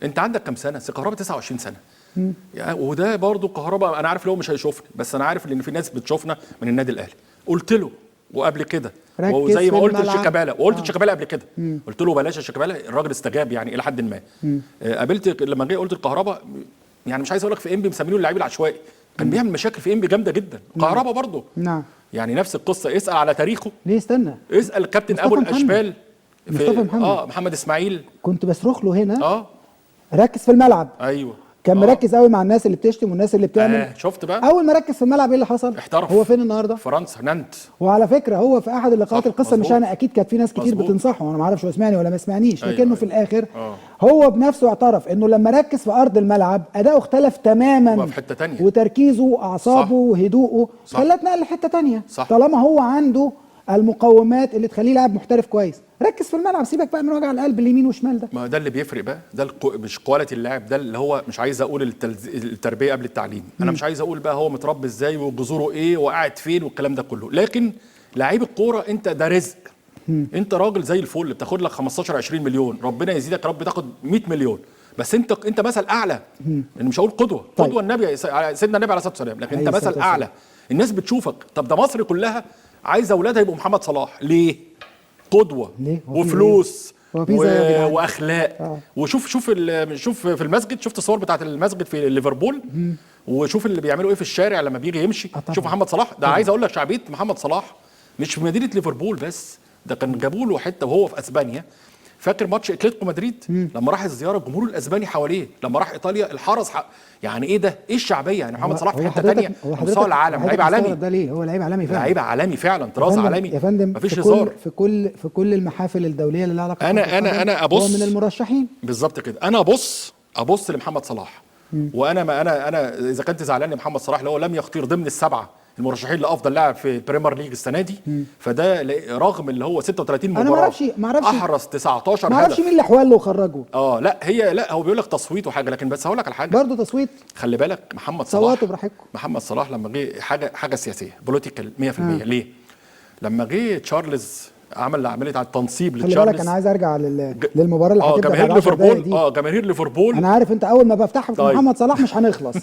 انت عندك كام سنة؟ كهربا 29 سنة. يعني وده برضو كهربا، انا عارف لو مش هيشوفني، بس انا عارف ان في ناس بتشوفنا من النادي الاهلي. قلت له وقبل كده، ركز وزي في ما قلت الملعب. لشيكابالا، وقلت لشيكابالا قبل كده، قلت له بلاش يا شيكابالا، الراجل استجاب يعني الى حد ما. قابلت لما جه قلت الكهربا، يعني مش عايز اقول لك في انبي مسمينه اللعيب العشوائي، كان بيعمل مشاكل في انبي جامدة جدا. كهربا برضو نعم. يعني نفس القصة، اسال على تاريخه. ليه؟ استنى، اسال كابتن مصطفى ابو محمد. الاشبال مصطفى محمد. محمد اسماعيل. كنت بصرخ له هنا، ركز في الملعب. ايوه، كان مركز قوي مع الناس اللي بتشتم والناس اللي بتعمل. شفت بقى؟ اول ما ركز في الملعب ايه اللي حصل؟ احترف. هو فين النهارده؟ فرنسا، نانت. وعلى فكرة هو في احد اللقاءات، القصة مش انا، اكيد كانت في ناس كتير بتنصحه، انا ما اعرفش هو سمعني ولا ما سمعنيش، لكنه في الاخر هو بنفسه اعترف انه لما ركز في ارض الملعب اداؤه اختلف تماما، في حتة ثانية، وتركيزه واعصابه وهدوءه خلاه اتنقل لحته ثانية. طالما هو عنده المقومات اللي تخليه لاعب محترف كويس، ركز في الملعب، سيبك بقى من وجع القلب اليمين والشمال ده. ما ده اللي بيفرق بقى، ده مش quality اللاعب، ده اللي هو مش عايز اقول التربية قبل التعليم. انا مش عايز اقول بقى هو متربي ازاي وجذوره ايه وقاعد فين والكلام ده كله، لكن لعيب الكورة انت ده رزق. انت راجل زي الفل، بتاخد لك 15 20 مليون، ربنا يزيدك يا رب تاخد 100 مليون، بس انت مثل اعلى. انا مش هقول قدوة، طيب. قدوة النبي، سيدنا النبي عليه الصلاة والسلام، لكن انت مثل اعلى، الناس بتشوفك. طب ده مصر كلها عايزه اولادها يبقوا محمد صلاح، ليه؟ قدوة ليه؟ وفلوس واخلاق. وشوف شوف شوف في المسجد، شفت الصور بتاعت المسجد في ليفربول، وشوف اللي بيعملوا ايه في الشارع لما بيجي يمشي. شوف محمد صلاح ده، عايز اقول لك شعبية محمد صلاح مش في مدينة ليفربول بس، ده كان جابوا له حتة وهو في اسبانيا. فاكر ماتش اتلتيكو مدريد لما راح الزيارة الجمهور الاسباني حواليه، لما راح ايطاليا الحرس يعني ايه ده؟ ايه الشعبية؟ يعني محمد صلاح في حتة ثانية، مستوى العالم، لعيب عالمي. ده ليه؟ هو لعيب عالمي فعلا، لعيب عالمي فعلا، طراز عالمي يا فندم، مفيش هزار. في كل المحافل الدولية اللي لها علاقة، انا ابص، هو من المرشحين بالظبط كده. انا ابص لمحمد صلاح، وانا ما انا انا اذا كنت زعلان لمحمد صلاح اللي هو لم يختير ضمن السبعة المرشحين لافضل لاعب في البريمير ليج السنة دي، فده رغم اللي هو 36 مباراة، انا ما اعرفش احرز 19 هدف، ما اعرفش مين اللي حواله وخرجه. لا هي لا هو بيقول لك تصويت وحاجه، لكن بس هقول لك على حاجة برضه تصويت. خلي بالك محمد صلاح صوتوا براحتكم. محمد صلاح لما جه حاجة سياسية political 100%. ليه؟ لما جه تشارلز عمل عملية على التنصيب لتشارلز. خلي بالك انا عايز ارجع للمباراة اللي هتبدا جماهير ليفربول، جماهير ليفربول، انا عارف انت اول ما بفتح محمد صلاح مش هنخلص.